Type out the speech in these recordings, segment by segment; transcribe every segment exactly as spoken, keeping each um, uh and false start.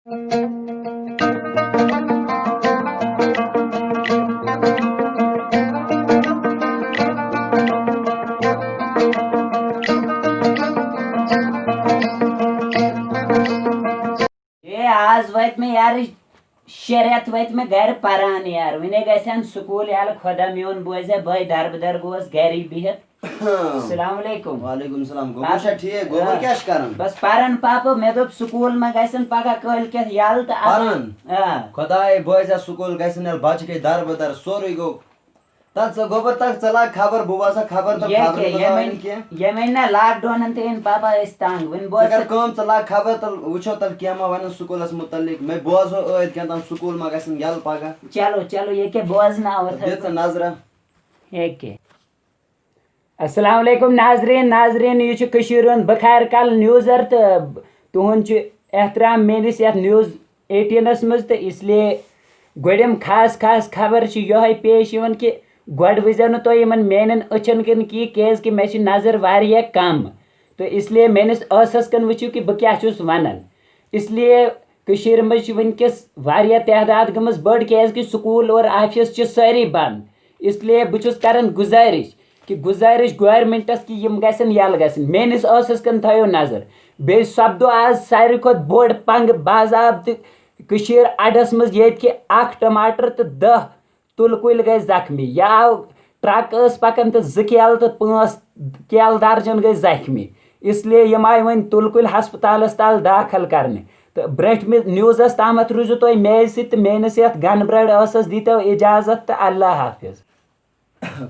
A, آز وٲتۍ مےٚ یارٕ شےٚ رٮ۪تھ وٲتۍ مےٚ گرِ پران یارٕ۔ وُنہِ گژھن سکوٗل یَلہٕ، خۄدا میون بوزِ، بہٕ دربٕدر گوس گری بِہِتھ۔ السلام علیکم۔ وعلیکم السلام۔ گوٚبُر پاپہٕ، چھا ٹھیٖک؟ گوٚبُر آ، کیٛاہ چھُ کران؟ بس پران پاپہٕ، مےٚ دوٚپ سکوٗل ما گژھن پگاہ کٲلۍ کٮ۪تھ یَلہٕ تہٕ اَدٕ پران؟ آ۔ خۄداے بوزِ، سکوٗل گژھن یَلہٕ، بچہٕ گٔے دربٕدر، سورُے گوٚو۔ تَتھ ژٕ گوٚبُر، تَتھ ژٕ لاگ خبر، بہٕ بوزٕ خبر تہٕ یہِ خبرٕ کیٛاہ؟ منٛز آو ییٚمہِ نہٕ کینٛہہ۔ ییٚمہِ نہ لاک ڈاونن تہِ أنۍ پاپا أسۍ تنگ۔ وۄنۍ ژٕ بوز کر ژٕ۔ کٲم، ژٕ لاگ خبر تہٕ وٕچھو تیٚلہِ کینٛہہ ما وَنن سکوٗلَس مُتعلق۔ مےٚ بوزو ٲدۍ کینٛہہ تام سکوٗل ما گژھن یَلہٕ پگاہ۔ چلو، چلو، یہِ کیٛاہ بوزناوَتھ؟ دِ ژٕ نظرہ۔ یہِ کیٛاہ؟ السلام علیکم ناظرین۔ ناظرین، یہِ چھُ کٔشیٖرِ ہُنٛد بخیر کل نیوزر تہٕ تُہُنٛد چھُ احترام میٲنِس یتھ نیوز ایٹینس منٛز، تہٕ اس لیے گۄڈم خاص خاص خبر چھِ یِہوٚے پیش یِوان کہِ گۄڈٕ وٕچھزیو نہٕ تُہۍ یِمن میانٮ۪ن أچھن کِنۍ کینٛہہ، کیازِ کہِ مےٚ چھِ نظر واریاہ کم، تہٕ اس لیے میٲنِس ٲسس کِنۍ وٕچھِو کہِ بہٕ کیٛاہ چھُس ونان۔ اس لیے کٔشیٖرِ منٛز چھِ وٕنکیٚس واریاہ تعداد گٔمٕژ بٔڑ، کیازِ کہِ سکوٗل اور آفس چھِ سٲری بنٛد۔ اس لیے بہٕ چھُس کران گُزٲرِش کہِ گُزٲرِش گورمنٹس کہِ یِم گژھن یَلہٕ گژھٕنۍ۔ میٲنِس ٲسس کن تھٲیِو نظر۔ بیٚیہِ سپدو آز ساروی کھۄتہٕ بوٚڑ پنگہٕ باضابطہٕ کٔشیٖر اڈس منٛز، ییٚتہِ کہِ اکھ ٹماٹر تہٕ دَہ تُلہٕ کُلۍ گٔے زخمی۔ یا ٹرک ٲس پکان تہٕ زٕ کیلہٕ تہٕ پانٛژھ کیلہٕ درجن گٔے زخمی۔ اس لیے یِم آیہِ وۄنۍ تُلہٕ کُلۍ ہسپتالس تل داخل کرنہِ۔ تہٕ برٛونٛٹھمہِ نیوزس تامتھ روٗزِو تُہۍ میٚے سۭتۍ تہٕ میٲنِس یتھ گنہٕ برٛٲرۍ ٲسس دیٖتو اجازت تہٕ اللہ حافظ۔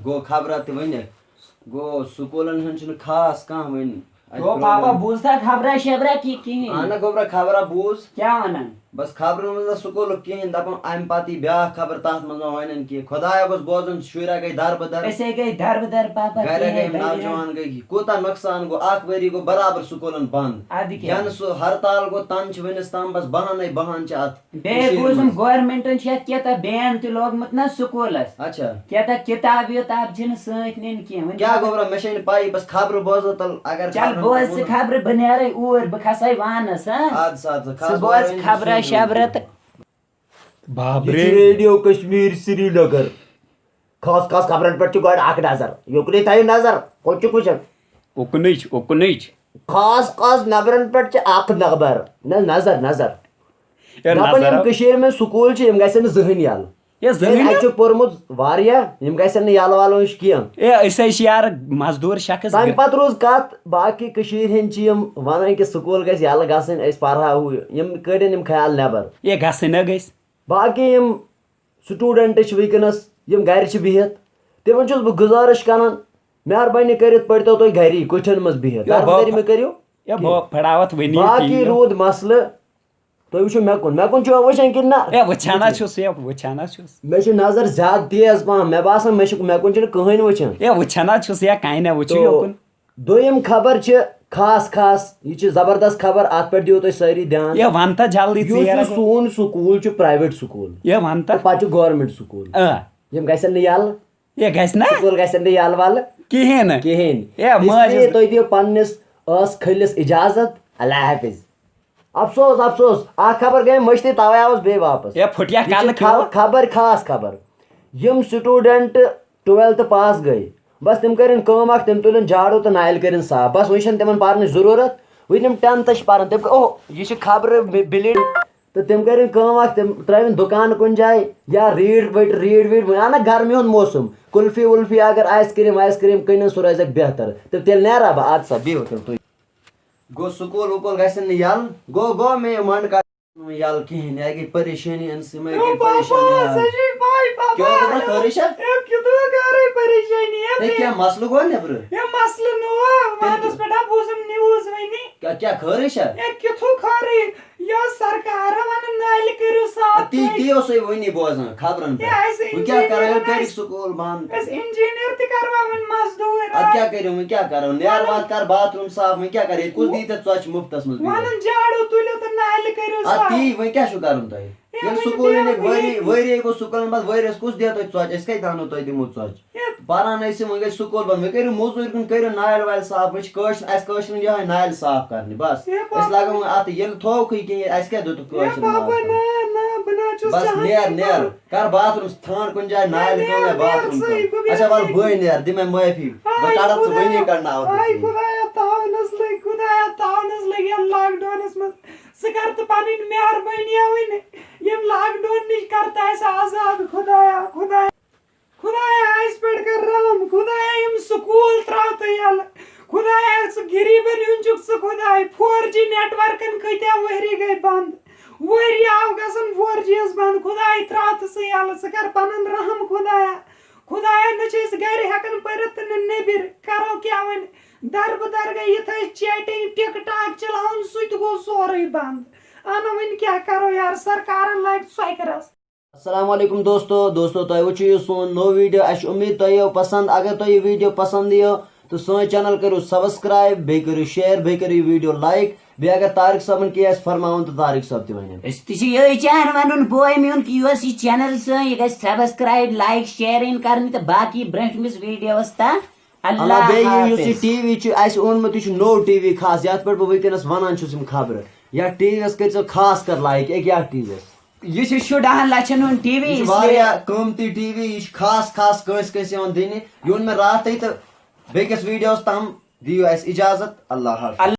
گوٚو خبرا تہِ ؤنِتھ۔ گوٚو سکوٗلن ہُنٛد چھُنہٕ خاص کانٛہہ وۄنۍ اَتہِ گوٚو پاپا، problem۔ بوٗزتھا خبرا شبرا کہِ کِہیٖنۍ؟ اہن گوٚبرا، خبرا بوٗز۔ کیٛاہ وَنان؟ بس خبرن منٛز نہ سکوٗلُک کِہیٖنۍ، دَپان اَمہِ پَتہٕ یی بیٛاکھ خبر، تَتھ منٛز ما وَنن کینٛہہ۔ خۄدایا گوٚژھ بوزُن، شُرۍ گٔے دَربٕدَر۔ أسے گٔے دَربٕدَر پاپا، گَرِ کِہیٖنۍ گٔے بَنہِ نہٕ۔ نوجوان گٔے، کوٗتاہ نۄقصان گوٚو، اَکھ ؤری گوٚو برابر سکوٗلن بنٛد۔ اَدٕ کیٛاہ؟ یَنہٕ سُہ ہرتال گوٚو، تَنہٕ چھِ وٕنِس تام بس بَہانَے بَہان چھِ اَتھ۔ بیٚیہِ کٔشیٖرِ بوٗزُم منٛز۔ گورمنٹن چھِ یتھ کیٛاہ تام بین تہِ لوگمُت نا سکوٗلس۔ اچھا۔ کیٛاہ تام کِتاب وِتاب چھِنہٕ سۭتۍ نِنۍ کینٛہہ۔ وۄنۍ کیٛاہ گوٚبرا، مےٚ چھے نہٕ پَیی، بس خبرٕ بوزو تَل، اگر چل خبرن بوز ژٕ ووٚنُکھ۔ خبرٕ، بہٕ نیرے اوٗرۍ، بہٕ کھسے وانس، ہاں؟ اَدٕ سا، اَدٕ سا، ژٕ کھس بوز وارٕ أنۍ خبرا سُہ شبرا تہٕ۔ بابرے۔ یہِ چھُ ریڈیو کشمیر سرینگر۔ خاص خاص خبرن پٮ۪ٹھ چھِ گۄڈٕ اکھ نظر۔ یوٚکنُے تھٲیِو نظر، کوٚت چھُکھ وٕچھان؟ اُکنٕچ، اُکنٕچ۔ خاص خاص نبرن پٮ۪ٹھ چھِ اکھ نبر۔ نہ، نظر، نظر۔ ہے، دپان نظر یِم ہا۔ کٔشیٖرِ منٛز سکوٗل چھِ، یِم گژھن نہٕ زٕہٕنۍ یَلہٕ۔ ہے، زٕہٕنۍ کیٛازِ اَتہِ نہٕ؟ چھُ پوٚرمُت واریاہ، یِم گژھن نہٕ یَلہٕ وَلہٕ وٕنہِ کینٛہہ۔ ہے، أسۍ حظ چھِ یار مزدوٗر شخص۔ تَمہِ پتہٕ روٗز کَتھ، باقٕے کٔشیٖرِ ہِنٛدۍ چھِ یِم وَنان کہِ سکوٗل گژھِ یَلہٕ گژھٕنۍ، أسۍ پَرہاوو یہِ۔ یِم کٔڑِن یِم خیال نٮ۪بر۔ ہے، گژھٕنۍ نہ گژھِ۔ باقٕے یِم student چھِ وٕنکیٚنَس، یِم گَرِ چھِ بِہِتھ، تِمَن چھُس بہٕ گُزارِش کَران، مہربٲنی کٔرِتھ پٔرۍتو تُہۍ گَری کُٹھٮ۪ن منٛز بِہِتھ۔ ہے، بہٕ، دربٕدٔری مہٕ کٔرِو ہے، کینٛہہ۔ بہٕ پھٕڑاوَتھ وٕنی باقٕے ٹی وی۔ روٗد مسلہٕ، تُہۍ وٕچھِو مےٚ کُن، مےٚ کُن چھُوا وٕچھان کِنہٕ نہ؟ ہے، وٕچھان حظ چھُس، ہے، وٕچھان حظ چھُس۔ مےٚ چھِ نظر زیادٕ تیز پَہَم، مےٚ باسان مےٚ چھُ، مےٚ کُن چھُنہٕ کٕہٕنۍ وٕچھان۔ ہے، وٕچھان حظ چھُس، ہے، کَنہِ نہ وٕچھِو تو یوکُن۔ دوٚیِم خبر چھِ خاص خاص، یہِ چھِ زبردست خبر، اَتھ پٮ۪ٹھ دِیِو تُہۍ سٲری دھیان۔ ہے، وَن تہٕ جلدی یُس ژیر یہِ گوٚو۔ سون سکوٗل چھُ private سکوٗل ہے، وَن تہٕ۔ تہٕ پَتہٕ چھُ government سکوٗل، آ۔ یِم گژھن نہٕ یَلہٕ۔ ہے، گژھِ نہ؟ سکوٗل گژھن نہٕ یَلہٕ وَلہٕ کِہیٖنۍ نہٕ۔ کِہیٖنۍ۔ ہے، اس مٲلۍ لیے ٲسۍ تُہۍ دِیِو پنٛنِس ٲس کھٔلِس اجازت۔ اللہ حافظ۔ افسوس، افسوس، اَکھ خبر گٔے مٔشتٕے، تَوَے آوُس بیٚیہِ واپس۔ ہے، پھُٹیا یہِ چھِ کَلہٕ خا-، کیو؟ خبر خاص خبر۔ یِم student twelfth pass گٔے، بس تِم کٔرِن کٲم اکھ، تِم تُلِن جاڑو تہٕ نالہِ کٔرِن صاف۔ بس وۄنۍ چھَنہٕ تِمن پرنٕچ ضروٗرت، وۄنۍ یِم tenth چھِ پران، تِم، اوہ، یہِ چھِ خبرٕ بِ-، بِلِڈ۔ تہٕ تِم کٔرِن کٲم اکھ، تِم ترٲوِن دُکان کُنہِ جایہِ یا ریٖڈ ؤٹۍ، ریٖڈ ویٖڈ، وۄنۍ اَنَکھ گرمی ہُنٛد موسم، کُلفی وُلفی اگر ice cream وایِس کرٛیٖم کٕنِن، سُہ روزٮ۪کھ بہتر۔ تہٕ تیٚلہِ نیرا بہٕ، اَدٕ سا، بِہِو تیٚلہِ تُہۍ۔ گوٚو سکوٗل وکوٗل گژھن نہٕ یَلہٕ؟ گوٚو، گوٚو مےٚ یہِ منٛد کَتھ۔ یَلہٕ کِہیٖنۍ، یہِ گٔے پریشٲنی، أمۍ سٕے ما گٔے یو پریشٲنی بابا، حل؟ سۄ چھِ پاے بابا۔ کیٛاہ گوٚبرا، خٲرٕے چھا؟ ہے، کیُتھ گوٚو خٲرٕے پریشٲنی، ہے، ہے، بے-، کیٛاہ مسلہٕ گوٚو نیٚبرٕ؟ ہے، مسلہٕ نہٕ ہو، تیٚلہِ وانَس کیٛاہ؟ پٮ۪ٹھ ہا بوٗزُم news وٕنی۔ کیٛاہ، کیٛاہ خٲرٕے چھا؟ ہے، کیُتھ ہو خٲرٕے؟ یہِ اوس سرکار وَنان نالہِ کٔرِو صاف اَدٕ تی، تُہۍ۔ تی اوسُے وٕنی بوزان خبرن ہے، پٮ۪ٹھ۔ اَسہِ وۄنۍ کیٛاہ کَرو، engineer ییٚلہِ کٔرِکھ اَسہِ سکوٗل بنٛد۔ أسۍ engineer تہِ کَروا وۄنۍ مزدوٗر اَدٕ اَتھ؟ کیٛاہ کٔرِو وۄنۍ، کیٛاہ کَرو؟ نیر وَنان واتھ کَر bathroom صاف، وۄنۍ کیٛاہ کَرٕ؟ ییٚتہِ کُس وَ-، دی ژےٚ ژۄچہِ مُفتَس منٛز بِہِتھ؟ وَنان جاڑو تُلِو تہٕ نالہِ کٔرِو اَدٕ صاف۔ تی، وۄنۍ کیٛاہ چھُو کَرُن تۄہہِ؟ ہے، ییٚلہِ وۄنۍ سکوٗلٕے بیٚہمہٕ نہٕ ؤری، ییٚتی۔ ؤری گوٚو سکوٗلَن منٛز، ؤرِیَس کُس دِیو تۄہہِ ژۄچہِ؟ أسۍ کَتہِ اَنو تۄہہِ دِمو ژۄچہِ؟ ہے، پران ٲسِو، وۄنۍ گٔے سکوٗل بنٛد۔ وۄنۍ کٔرِو موٚزوٗرۍ کُن، کٔرِو نالہِ والہِ صاف۔ وۄنۍ چھِ کٲشرٮ۪ن، اَسہِ کٲشرٮ۪ن یِہوٚے نالہِ صاف کرنہِ، بس۔ ہے أسۍ بابا۔ لگو وۄنۍ اَتھ، ییٚلہِ تھووکھٕے کِہیٖنۍ، اَسہِ کیٛاہ دیُتُکھ ہے کٲشرٮ۪ن بابا، نالہِ کرنہِ؟ نہ، نہ، بہٕ نہ حظ چھُس بس، چاہان نیر، یہِ نیر۔ کرُن۔ کر باتھ روٗمس ژھانٛڈ کُنہِ جایہِ، نالہِ نیر، کٲم یا نیر، باتھ روٗم صحیح، کٲم۔ بہٕ اچھا، وَلہٕ نیر۔ بٕے نیر، دِ مےٚ معٲفی۔ بہٕ آے کڑتھ ژٕ خۄدایا، وٕنی کڑناوتھ آے ژٕ۔ خۄدایا، تعاونس لٔگۍ، خۄدایا، تعاونس لٔگۍ یَتھ لاک ڈاونس منٛز۔ ژٕ کر تہٕ پنٕنۍ مہربٲنی وٕنہِ، ییٚمۍ لاک ڈاون نِش کر تہٕ اَسہِ آزاد، خۄدایا، خۄدایا۔ خۄدایا، اَسہِ پٮ۪ٹھ کر رحم۔ خۄدایا، یِم سکوٗل ترٛاو تہٕ یَلہٕ۔ خۄدایا، ژٕ غریٖبن ہُنٛد چھُکھ ژٕ خۄداے۔ فور جی نیٹ ورکن کۭتیاہ ؤہری گٔے بنٛد۔ ؤہری آو گژھان فور جی یَس بنٛد۔ خۄداے، ترٛاو تہٕ ژٕ یَلہٕ۔ ژٕ کر پنُن رحم، خۄدایا۔ خۄدایا، نہ چھِ أسۍ گرِ ہٮ۪کان پٔرِتھ تہٕ نہ نیٚبِر۔ کرو کیٛاہ وۄنۍ؟ دربہٕ درگاہ یِتھ أسۍ چیٹنگ، ٹِک ٹاک چلاوان، سُہ تہِ گوٚو سورُے بنٛد۔ اَنہٕ وۄنۍ کیٛاہ کرو یار، سرکارن لاگہِ ژۄکرس۔ السلام علیکم دوستو۔ دوستو، تۄہہِ وٕچھِو یہِ سون نوٚو ویٖڈیو۔ اَسہِ چھِ اُمید تۄہہِ یِیو پسنٛد۔ اگر تۄہہِ یہِ ویٖڈیو پسنٛد یِیو، تہٕ سٲنۍ چینل کٔرِو سبسکرایب، بیٚیہِ کٔرِو شیئر، بیٚیہِ کٔرِو یہِ ویٖڈیو لایک۔ بیٚیہِ اگر طارق صٲبن کینٛہہ آسہِ فرماوُن، تہٕ طارق صٲب تہِ ونن۔ أسۍ تہِ چھِ یِہوٚے چاہان ونُن، بوے میون، کہِ یۄس یہِ چینل سٲنۍ، یہِ گژھِ سبسکرایب، لایک، شیئر یِن کرنہِ تہٕ باقی برٛونٛٹھمِس ویٖڈیوس تام۔ اللہ اللہ بیٚیہِ یُس یہِ حافظ۔ ٹی وی چھُ، اَسہِ اوٚن مٕتۍ، یہِ چھُ نوٚو ٹی وی خاص، یتھ پٮ۪ٹھ بہٕ وٕنکیٚنس ونان چھُس یِم خبرٕ۔ یتھ ٹی وی یس کٔرۍزیو خاص کر لایک، أکیاہ یتھ ٹی وی یس۔ یہِ چھُ شُراہن لچھن ہُنٛد ٹی وی، یہِ چھُ اس لیے واریاہ قۭمتی ٹی وی، یہِ چھُ خاص خاص کٲنٛسہِ کٲنٛسہِ یِوان دِنہٕ۔ یہِ اوٚن مےٚ راتھٕے تہٕ بیٚکِس ویٖڈیوس تام دِیِو اَسہِ اجازت۔ اللہ حافظ۔